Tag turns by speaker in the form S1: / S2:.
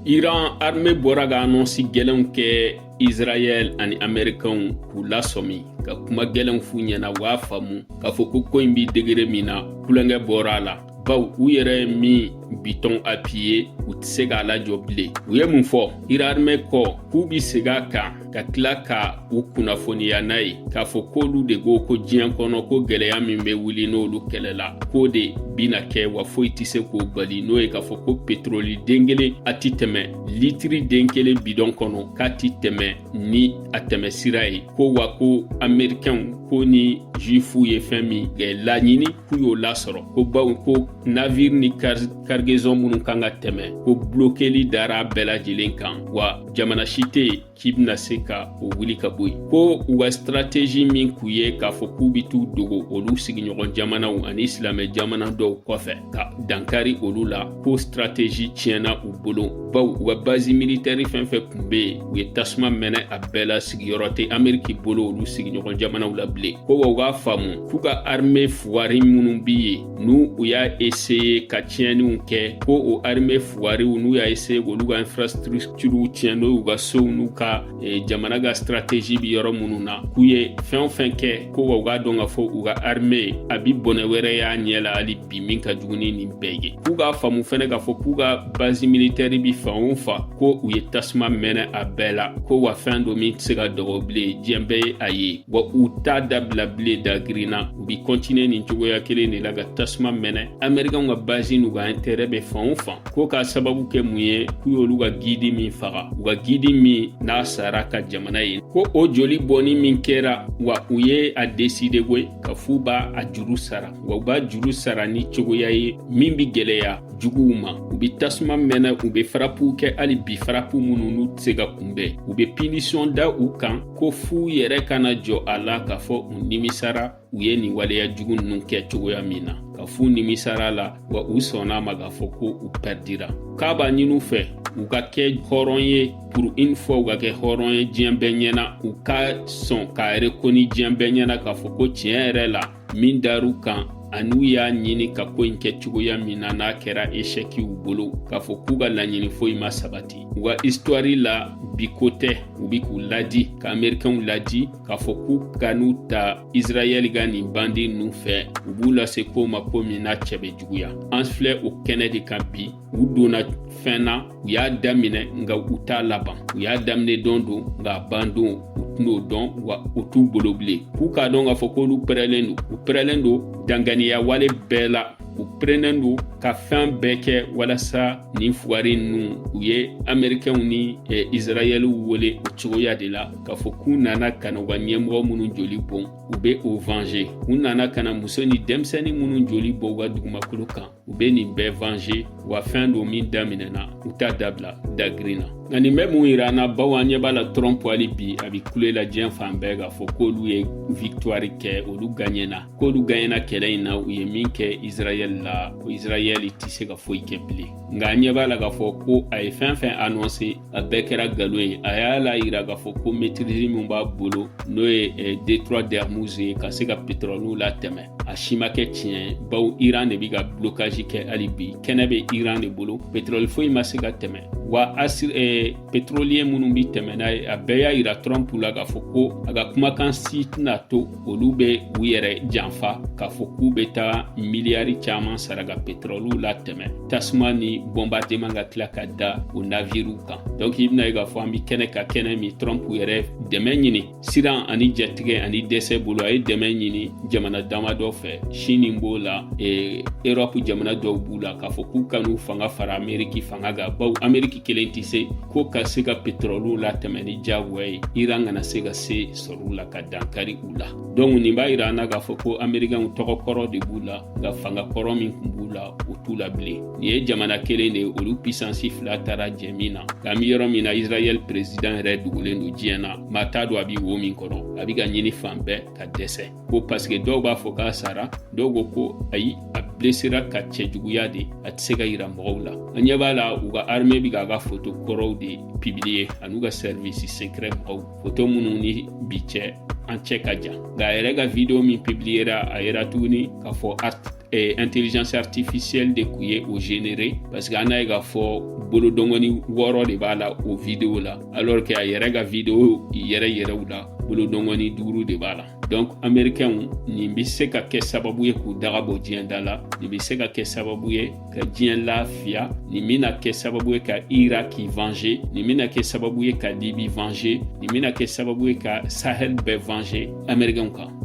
S1: Iran armée bɔra ka annonce gɛlɛnw kɛ Israël ani Américains k'u lasɔmi, ka kuma gɛlɛnw f'u ɲɛna, u b'a faamu k'a fɔ ko ko in bi degré min na, kulonkɛ bɔra a la, baw u yɛrɛ ye min bouton appuyer, u tɛ se k'a lajɔ bilen. U ye mun fɔ? Iran armée kɔ k'u bi segin a kan ka tila ka u kunnafoniya n'a ye k'a fɔ k'olu de ko ko diɲɛ kɔnɔ ko gɛlɛya min bɛ wuli n'olu kɛlɛla, k'o de bina kɛ, wa foyi tɛ se k'o bali. N'o ye k'a fɔ ko petroli den kelen a ti tɛmɛ litiri den kelen bidɔn kɔnɔ, k'a ti tɛmɛ ni a tɛmɛ sira ye. Ko wa ko Américains ko ni Juifu ye fɛn min laɲini, k'u y'o lasɔrɔ, ko baw ko navire ni cargaison minnu kan ka tɛmɛ, ko blokeli dara bɛɛ lajɛlen kan, wa jamana si tɛ yen k'i bɛna se ka o wuli ka bɔ yen. Ko u ka stratégie min k'u ye k'a fɔ k'u bɛ t'u dogo olu sigiɲɔgɔn jamanaw ani silamɛ jamana dɔw kɔfɛ ka dankari olu la, ko stratégie tiɲɛna u bolo, baw u ka base militaire fɛn fɛn tun bɛ yen, u ye tasuma mɛnɛ a bɛɛ la. Sigiyɔrɔ tɛ Ameriki bolo olu sigiɲɔgɔn jamanaw la bilen. Ko wa u k'a faamu k'u ka armée fugari minnu bi yen, n'u u y'a essayer ka tiɲɛniw kɛ, ko o armée fugariw, n'u y'a essayer k'olu ka infrastructure tiɲɛ, n'o y'u ka sow n'u ka jamana ka stratégie bi yɔrɔ minnu na, k'u ye fɛn o fɛn kɛ, ko wa u k'a dɔn k'a fɔ u ka armée a bi bɔnɛ wɛrɛ y'a ɲɛ la hali bi min ka jugu ni nin bɛɛ ye. K'u k'a faamu fɛnɛ k'a fɔ k'u ka base militaire bi fan o fan, ko u ye tasuma mɛnɛ a bɛɛ la, ko wa fɛn do min tɛ se ka dɔgɔ bilen, diɲɛ bɛɛ ye a ye, wa u t'a dabila bilen. Dagirinna, u bi continuer nin cogoya kelen de la ka tasuma mɛnɛ Américains ka base n'u ka intérêt bɛ fan o fan. Ko k'a sababu kɛ mun ye? K'u y'olu ka guide min faga, u ka guide min n'a sara ka jamana ye, ko o joli bɔnni min kɛra, wa u ye a décider koyi ka f'u b'a a juru sara, wa u b'a juru sara ni cogoya ye min bi gɛlɛya juguw ma. U bi tasuma mɛnɛ, u bɛ frappew kɛ hali bi, frappe minnu n'u tɛ se ka kunbɛn. U bɛ punition da u kan ko f'u yɛrɛ kana jɔ a la k'a fɔ u nimisara u ye nin waleya jugu ninnu kɛ cogoya min na, ka f'u nimisara la, wa u sɔnna ma k'a fɔ ko u perdira. K'a b'a ɲini u fɛ u ka kɛ hɔrɔn ye pour une fois, u ka kɛ hɔrɔn ye diɲɛ bɛɛ ɲɛna, u ka sɔn k'a reconnu diɲɛ bɛɛ ɲɛna k'a fɔ ko tiɲɛ yɛrɛ la, min dar'u kan an'u y'a ɲini ka ko in kɛ cogoya min na, n'a kɛra échec u bolo, k'a fɔ k'u ka laɲini foyi ma sabati u ka histoire la. Bi ko tɛ, u bi k'u ladi, ka Américains ladi k'a fɔ k'u ka n'u ta Israɛl ka nin bandit ninnu fɛ, u b'u lase ko ma ko min n'a cɛ bɛ juguya. An filɛ o kɛnɛ de kan bi. U donna fɛn na, u y'a daminɛ nka u t'a laban. U y'a daminɛ don don, nka a ban don u tɛn'o dɔn, wa u t'u bolo bilen. K'u k'a dɔn k'a fɔ k'olu pɛrɛlen don, u pɛrɛlen don danganiya wale bɛɛ la, u pɛrɛnnen don ka fɛn bɛɛ kɛ walasa nin fugari ninnu. U ye Américains ni Israɛliw wele o cogoya de la k'a fɔ k'u nana ka na u ka ɲɛmɔgɔ minnu joli bɔn, u bɛ o venger. U nana ka na muso ni denmisɛnnin minnu joli bɔ u ka dugumakolo kan, u bɛ nin bɛɛ venger, wa fɛn don min daminɛna, u t'a dabila dagirin na. Nka nin bɛ mun yira an na? Bawo an ɲɛ b'a la, Trump hali bi a bɛ kule la diɲɛ fan bɛɛ k'a fɔ k'olu ye victoire kɛ, olu gagnena, k'olu gagnena kɛlɛ in na. U ye min kɛ Israël la, ko Israël tɛ se ka foyi kɛ bilen. Nka an ɲɛ b'a la k'a fɔ ko a ye fɛn fɛn annoncé, a bɛɛ kɛra nkalon ye. A y'a la yira k'a fɔ ko maîtrise min b'a bolo, n'o ye détroit d'Ormuz ye, ka se ka pétrole latɛmɛ, a si ma kɛ tiɲɛ, bawo Iran de bɛ ka blocage kɛ hali bi. Kɛnɛ bɛ Iran de bolo, pétrole foyi ma se ka tɛmɛ. Wa asir pétrolier minnu bɛ tɛmɛ n'a ye, a bɛɛ y'a yira Trump la k'a fɔ ko a ka kumakan si tɛna to olu bɛ u yɛrɛ janfa k'a fɔ k'u bɛ taa miliyari caman sara ka pétrole latɛmɛ, tasuma ni bombardement ka tila ka da o navires kan. Donc i bɛna ye k'a fɔ an bɛ kɛnɛ ka kɛnɛ min, Trump yɛrɛ dɛmɛ ɲini siran ani jatigɛ ani dɛsɛ bolo. A ye dɛmɛ ɲini jamana damadɔ fɛ, Chine b'o la, Europe jamana dɔw b'u la, k'a fɔ k'u ka n'u fanga fara Ameriki fanga kan, bawo Ameriki kelen tɛ se ko ka se ka pétrole latɛmɛ ni diyagoya ye, Iran kana se ka se sɔrɔ u la ka dankari u la. Donc nin b'a yira an na k'a fɔ ko Américains tɔgɔ kɔrɔ de b'u la, nka fanga kɔrɔ min tun b'u la, o t'u la bilen. Nin ye jamana kelen de ye, olu puissance fila taara jɛ min na. Nka an bɛ yɔrɔ min na, Israël président yɛrɛ dogolen don diɲɛ na, maa t'a dɔn a bɛ wo min kɔnɔ, a bɛ ka ɲini fan bɛɛ ka dɛsɛ. Ko parce que dɔw b'a fɔ k'a sara, dɔw ko ko ayi, a blessera ka cɛjuguya de, a tɛ se ka yira mɔgɔw la. An ɲɛ b'a la, u ka armée bɛ k'a ka photo kɔrɔw de publier an'u ka service secret mɔgɔw, photo minnu ni bi cɛ an cɛ ka jan. Nka a yɛrɛ ka vidéo min publiera, a yera tuguni k'a fɔ intelligence artificielle de kun ye o généré, parce que an n'a ye k'a fɔ Bolodɔngɔni 6 de b'a la o vidéo la, alors que a yɛrɛ ka vidéo yɛrɛ yɛrɛw la, bolodɔngɔni 5 de b'a la. Donc Américains, nin bɛ se ka kɛ sababu ye k'u daga bɔ diɲɛ da la, nin bɛ se ka kɛ sababu ye ka diɲɛ lafiya, nin bɛna kɛ sababu ye ka Irak venger, nin bɛna kɛ sababu ye ka Libye venger, nin bɛna kɛ sababu ye ka Sahel bɛɛ venger Américains kan.